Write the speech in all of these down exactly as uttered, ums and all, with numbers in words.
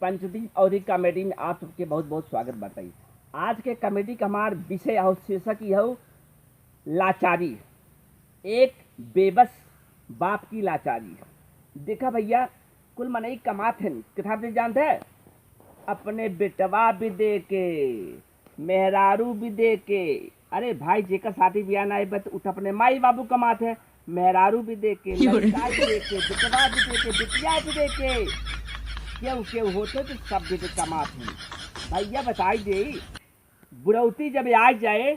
पंचदीप और कॉमेडी में आप सबके बहुत बहुत स्वागत बाटे। आज के कॉमेडी का हमार विषय और शीर्षक ई हौ लाचारी, एक बेबस बाप की लाचारी। देखा भैया, कुल मनई कमात हैं, कितना दे जानते हैं? अपने बेटवा भी दे के, मेहरारू भी दे के। अरे भाई, जेकर शादी ब्याह नाई बा, त उ त अपने माई बाबू कमात है, मेहरारू भी दे के, लड़का भी दे के, बेटवा भी दे के, बिटिया भी दे के। केहू केहू होते तो सब भी तो कमात हैं। भैया बताई दे, बुढ़ौती जब आ जाए,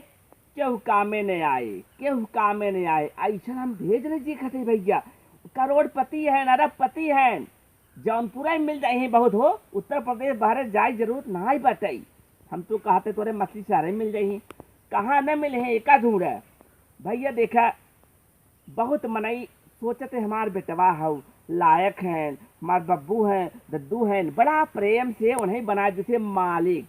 केहू कामे न आए, केहू कामे न आए। ऐसा हम भेज नहीं जी खाते भैया, करोड़पति हैं, अरबपति हैं। जौनपुरा में मिल जाई बहुत हो, उत्तर प्रदेश बाहर जाए जरूरत नाई बाटे। हम तो कहते तोरे मछली शहर में मिल जाई, कहाँ न मिले हैं एका धूड़ है। भैया देखा, बहुत मनई सोचते हमार बेटवा हौ, लायक हैं, हमार बब्बू हैं, दद्दू हैं, बड़ा प्रेम से उन्हें बना देते मालिक।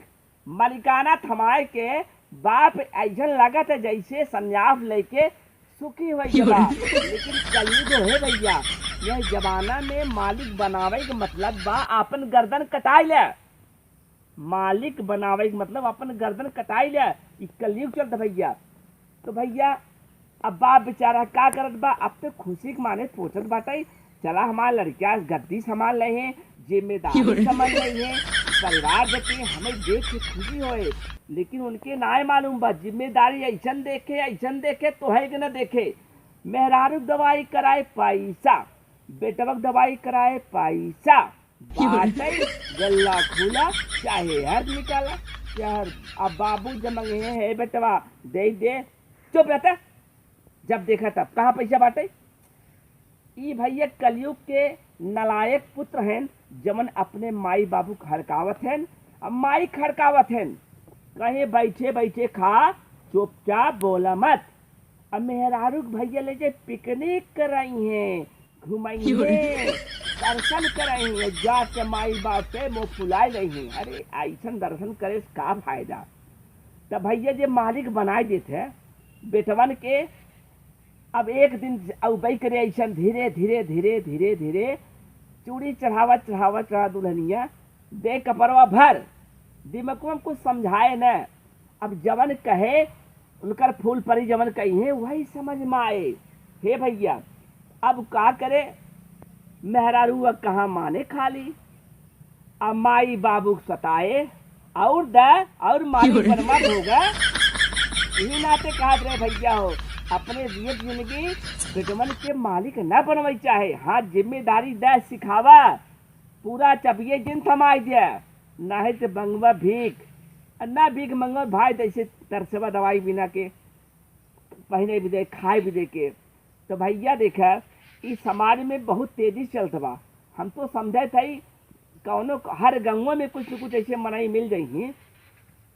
मालिकाना थमाए के बाप ऐसन लगत है जैसे संन्यास लेके सुखी हो गया। लेकिन कलयुग है भैया, यह जमाना में मालिक बनावे के मतलब बा आपन गर्दन कटाई ले। मालिक बनावे के मतलब आपन गर्दन कटाई ले, ई कलयुग चलत भैया। तो भैया, अब बाप बेचारा का करत बा, अब तो खुशी के माने सोचत बाटे, चला हमार लड़किया गद्दी संभाल ले हैं, जिम्मेदारी संभाल ले हैं, परिवार देखे, हमें देख के खुशी होए। लेकिन उनके नाय मालूम बा, जिम्मेदारी ऐसन देखे, ऐसन देखे, तो है कि न देखे। मेहरारू दवाई कराए पैसा, बेटवा के दवाई कराए पैसा, बाटे गल्ला खुला, चाहे हर निकाला, चाहे अब बाबू जमंग है, है बेटवा, दे दे, चुप रहता। जब देखा तब कहाँ पैसा बाटे? ई भैया कलयुग के नालायक पुत्र हैं, जवन अपने माई बाबू के हड़कावत हैं, अब माई के हड़कावत हैं, कहे बैठे बैठे खा, चुपचाप बोला मत। अब मेहरारू के भैया ले जाए पिकनिक कराई हैं, घुमाई हैं, दर्शन कराई हैं, जाके माई बाप से मुँह फुलाए रही हैं। अरे ऐसन दर्शन करे से का फायदा? तब भैया जे मालिक बनाए देते हैं बेटवन के, अब एक दिन अउबई करे ऐसन धीरे धीरे धीरे धीरे धीरे चूड़ी चढ़ावा चढ़ावा चढ़ा दुल्हनिया दे कपड़वा भर, दिमकवा में कुछ समझाए न। अब जवन कहे उनकर फूल परी जवन कही है वही समझ में आए। हे भैया, अब का करे, मेहरारू अब कहाँ माने खाली, अब माई बाबू के सताए और द और मारी बनवा भोगा। यही नाते कहत रहे भैया हो, अपने जियत जिंदगी बेटवन के मालिक न बनवे चाहे। हाँ, जिम्मेदारी द सिखावा, पूरा चबिये जिन थमाई दे, नाहीं तो मंगवा भीख। आ ना भीख मंगवा भाई, जैसे तरसवा दवाई बिना के, पहने भी दे, खाए भी दे के। तो भैया देखा, ई समाज में बहुत तेजी से चलत बा। हम तो समझे थे कौनो हर गंगवा में कुछ न कुछ ऐसे मनई मिल जाई।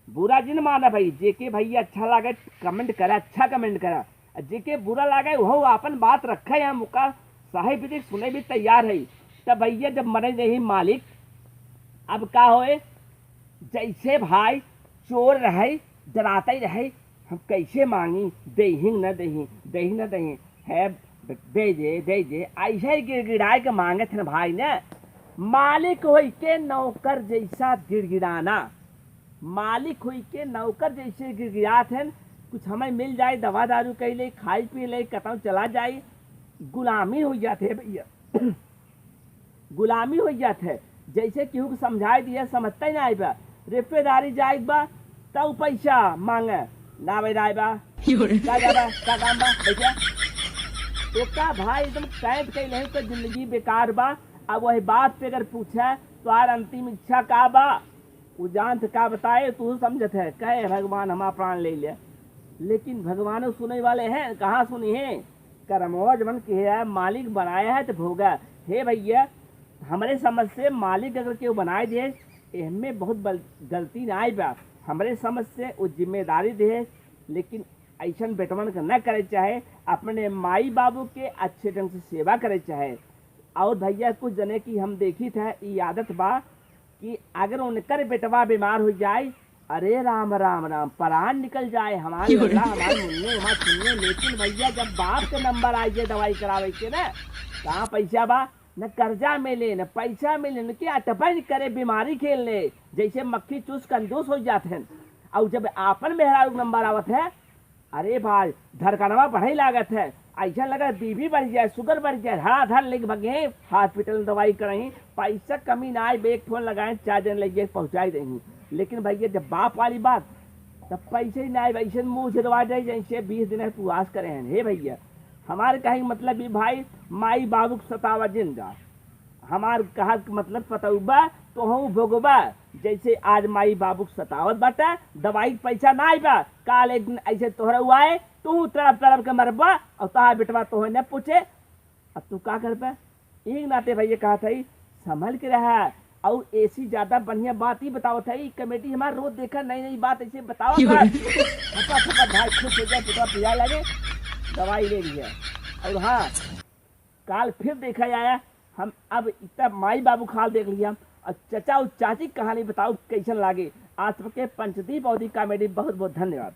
बुरा जिन माना भाई, जेके भैया अच्छा लागे कमेंट करा, अच्छा कमेंट करा, आ जेके बुरा लागे वो आपन बात रखे, हम ओका सही भी सुने भी तैयार है। तब भैया जब मने नहीं मालिक, अब का होए, जैसे भाई चोर रहे, डराते ही रहे, हम कैसे मांगी, देही न देही, देही न देही, है दे दे, दे दे, ऐसे ही गिड़गिड़ाए के मांगे थे ना भाई ने। मालिक होई के नौकर जैसा गिड़गिड़ाना, मालिक होई के नौकर जैसे गिड़गिड़ात हैं, कुछ हमें मिल जाए, दवा दारू कई ले, खाई पी ले, कतौ चला जाए, गुलामी हो जाते है भैया। गुलामी हो जात है। जैसे केहू के समझाए दिया, समझता ही ना आइबा। रिश्तेदारी जाए बा, तब पैसा मांगे, ना भाई, ना आइबा। का जाबा, का काम बा, भैया? तो का भाई, एकदम कैद कैले है, तो जिंदगी बेकार बा। अब वही बाप से अगर पूछे, तो आर अंतिम इच्छा का बा? उ जान से का बताए, तू समझत है, कहे भगवान हमार प्राण ले ले, लेकिन भगवानो सुने वाले हैं, कहाँ सुनी है? करमवा जवन के है, मालिक बनाया है तो भोगा। हे भैया, हमरे समझ से मालिक अगर केहू बनाए दे, एहमे बहुत बल-, गलती ना आए बा। हमरे समझ से वो जिम्मेदारी दे, लेकिन ऐसन बेटवन के न करे चाहे, अपने माई बाबू के अच्छे ढंग से सेवा करे चाहे। और भैया, कुछ जने की हम देखी थे, ई आदत बा कि अगर उनकर बेटवा बीमार हो जाए, अरे राम, राम, राम, परान निकल जाए, हमार क्यों रे? लल्ला, हमार मुन्ने, हमार चुन्ने। लेकिन भैया, जब बाप के नंबर आ जाए दवाई करावे के ना, कहाँ पैसा बा? न कर्जा मिले, न पैसा मिले, न क्या टपन करे, बीमारी खेल ले, जैसे मक्खी चूस कंजूस हो जात हैं। और जब आपन मेहरारू नंबर आवत है, अरे भाई, धड़कनवा बढ़े लागत है, ऐसा लगा बीपी बढ़ जाए, शुगर बढ़ जाए, धड़ाधड़ लेके भगे हॉस्पिटल में दवाई कराई, पैसा कमी ना आए, एक फोन लगाए, चार जन लेके पहुँचाई देही। लेकिन भैया, जब बाप वाली बात, तब पैसे ही ना आए, वैसे मुँह झुरवा जाए, जैसे बीस दिन है उपवास करे हैं। हे भैया, हमारे कहे के मतलब भी भाई, माई बाबू के सतावा जिन जा। हमार कहा के मतलब पतौबा, तोहू भोगबा। जैसे आज माई बाबू के सतावत बाटे, दवाई के पैसा ना आइबा, काल एक दिन ऐसे तोहरा आए, तू तड़प तड़प के मरबा, और तोहार बेटवा तोहे न पूछे। अब तू का करबा? एक नाते भैया कहा था, संभल के रहा। और ऐसी ज्यादा बढ़िया बात ही बतावत है, ई कमेटी हमार रोज देखा, नई नई बात ऐसे बतावत है। फटा फटा भाई खुश हो जाए, बेटवा पिया लगे, दवाई ले लिया। और हाँ, काल फिर देखा जाए, हम अब इतना माई बाबू खाल देख लिया, और चचा और चाची की कहानी बताओ कैसन लागे। आज सबके पंचदीप अवधी कॉमेडी बहुत बहुत धन्यवाद।